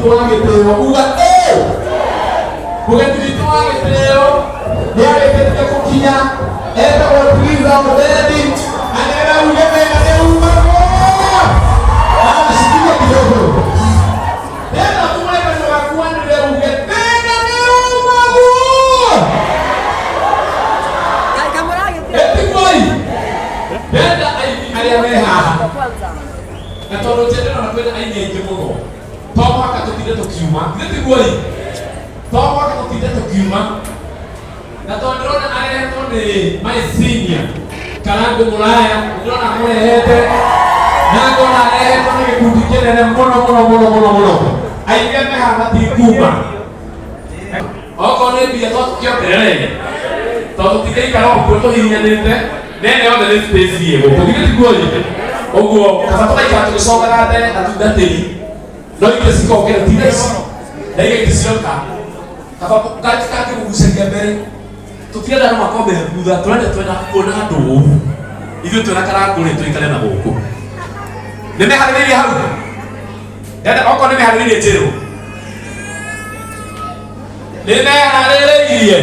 Witũ wa gĩtĩo, uga ĩ mũgeni witũ wa gĩtĩo nĩ arĩkĩtie gũkinya, etagwo Triza Obendi, anĩrĩra uge wega nĩ umagwo. Ashikilie kidogo. Nenda kumwe kanua gaku wanĩrĩre uge thĩna nĩ umagwo. Ĩtigwoi. Ndenda aini arĩa me haha na tondũ njendera na kwĩna aini aingĩ mũno, to mũhaka tũtinde tũkiuma, githĩ tiguo-ĩ? To mũhaka tũtinde tũkiuma, na tondũ ndĩrona arehetwo nĩ my senior Karangũ Mũraya, ndĩrona amũrehete na ngona arehetwo nĩ gĩkundi kĩnene mũno mũno mũno mũno mũno. Aingĩ arĩa me haha matikuma, okorwo nĩ mbia to tũkĩongerere, tondũ tũtingĩikara ũguo tũhihinyanĩte nene yothe nĩ space ĩ gũkũ, githĩ tiguo ĩ? Ũguo kaba tũgaikara tũgĩcokaga mbere na tungatĩri no ingĩ cikongera tinda ici na ingĩ iticioka, kaba kangĩgucagia mbere. Tũtirenda andũ makombe thutha, tũrenda twenda kuona andũ ũũ ithuĩ twĩna Karangũ rĩ, tũikare na gũkũ. Nĩ meharĩrĩirie hau? Ndenda okorwo nĩ meharĩrĩirie, njĩrwo nĩ meharĩrĩirie.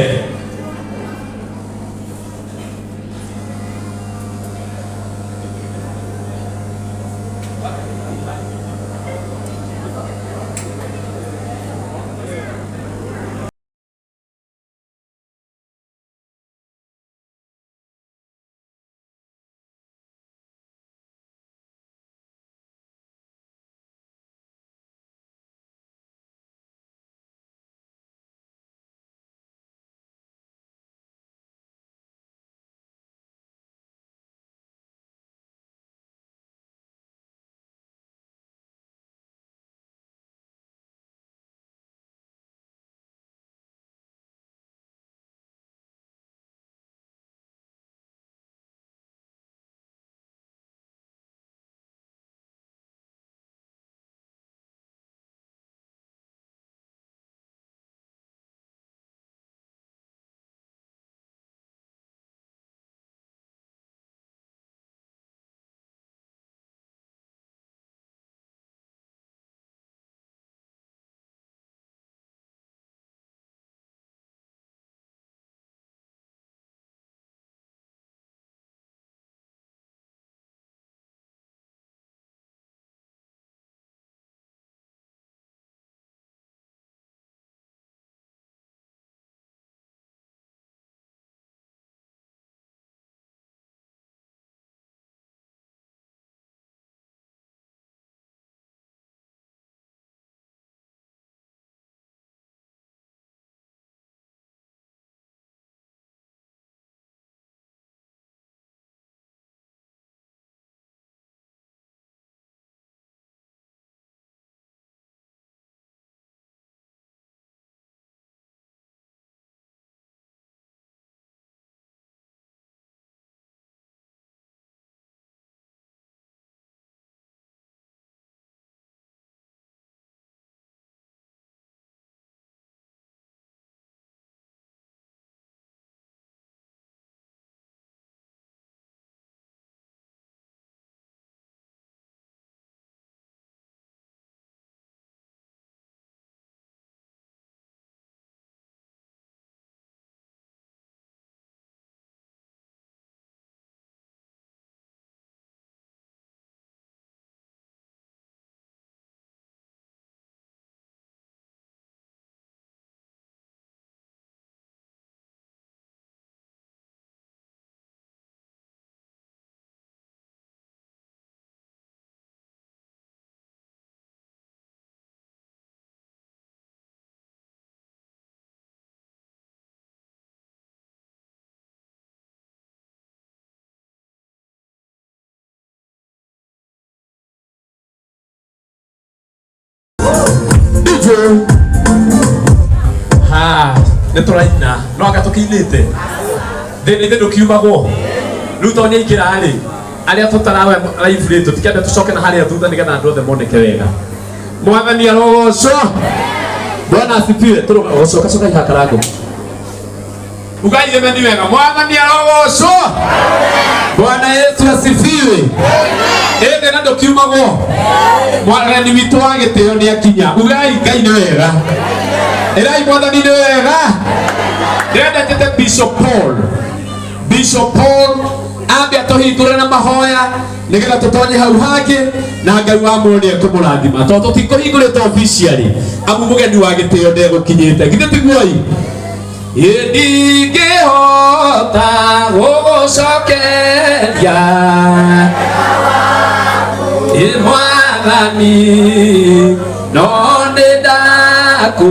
DJ. Ha, nĩ tũraina no anga tũkĩinĩte thĩna ithe ndũkiumagwo rĩu tondũ nĩ aingĩra rĩ, arĩa tũtarawe live rĩ, tũtikende tũcoke na harĩa thutha nĩgetha andũ othe moneke wega. Mwathani arogocwo. Bwana asifiwe. Tũrũga coka coka iha Karangũ. Ugai amen wega. Mwathani arogocwo. Bwana Yesu asifiwe. Ĩndĩ na ndũkiumagwo. Mwathani witũ wa gĩtĩo nĩ akinya. Ugai Ngai nĩ wega. Ĩrai Mwathani nĩ wega. Ndĩrenda njĩte Bishop Paul. Bishop Paul ambe atũhingũre na mahoya nigetha tũtonye hau hangĩ na Ngai wa muoyo nĩ ekũmũrathima tondũ tũtikũhingũrĩte officially amu mũgeni wa gĩtĩo ndegũkinyĩte githĩ tiguo-i? Ĩ ndingĩhota gũgũcokeria ĩ mwathani no nĩ ndakũ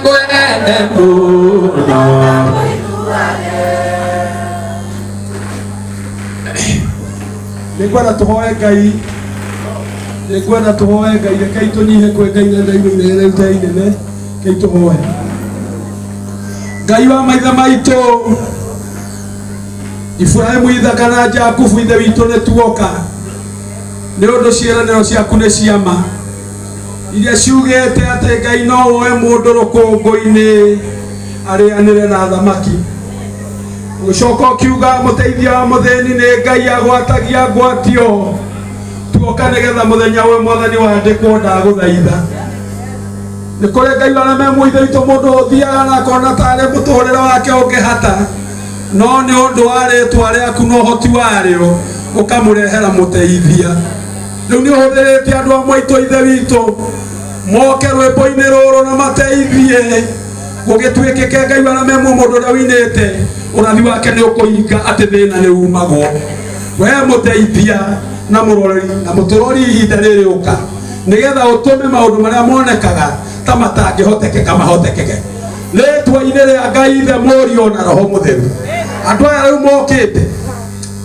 ngwende mũno. Nĩngwenda tũhoe Ngai, nĩngwenda tũhoe Ngai. Rekei tũnyihe kwĩ Ngai na ndaigua inene rĩu inene. Rekei tũhoe Ngai wa maithe maitũ Iburahĩmu, Ithaka na Jakubu. Ithe witũ, nĩ tuoka nĩ ũndũ ciĩranĩro ciaku nĩ ciama iria ciugĩte atĩ Ngai no woe mũndũ rũkũngũ-inĩ arĩanĩre na thamaki. Ũgĩcoka ũkiuga mũteithia wa mũthĩni nĩ Ngai agwatagia ngwatio. Tuoka nĩgetha mũthenya ũyũ Mwathani wandĩkwo. Ndagũthaitha, nĩ kũrĩ Ngai arĩa me mũithe witũ mũndũ ũthiaga na akona tarĩ mũtũrĩre wake ũngĩhata, no nĩ ũndũ wa rĩtwa rĩaku na ũhoti warĩo ũkamũrehera mũteithia. Rĩu nĩ ũhũthĩrĩte andũ amwe aitũ, Ithe witũ, moke rwĩmbo-inĩ rũrũ na mateithie gũgĩtuĩkĩke. Ngai arĩa me mũndũ ũrĩa ũinĩte ũrathi wake nĩ ũkũhinga atĩ thĩna nĩ umagwo. We mũteithia na mũrori na mũtũrori ihinda rĩrĩ, ũka nĩgetha ũtũme maũndũ marĩa monekaga ta matangĩhotekeka mahotekeke, rĩtwa-inĩ rĩa Ngai Ithe, Mũriũ na Roho Mũtheru. Andũ aya rĩu mokĩte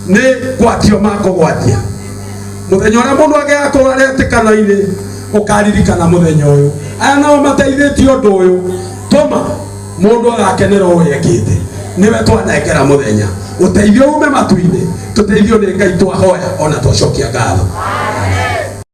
nĩ gwatio makũgwatia. Mũthenya ũrĩa mũndũ angĩgakorwo aretĩkano-inĩ, ũkaririkana mũthenya ũyũ. Aya nao mateithĩtie ũndũ ũyũ, tũma mũndũ agakenera ũũ ekĩte. Nĩwe twanengera mũthenya ũteithio ume matu-inĩ. Tũteithio nĩ Ngai, twahoya ona twacokia ngatho.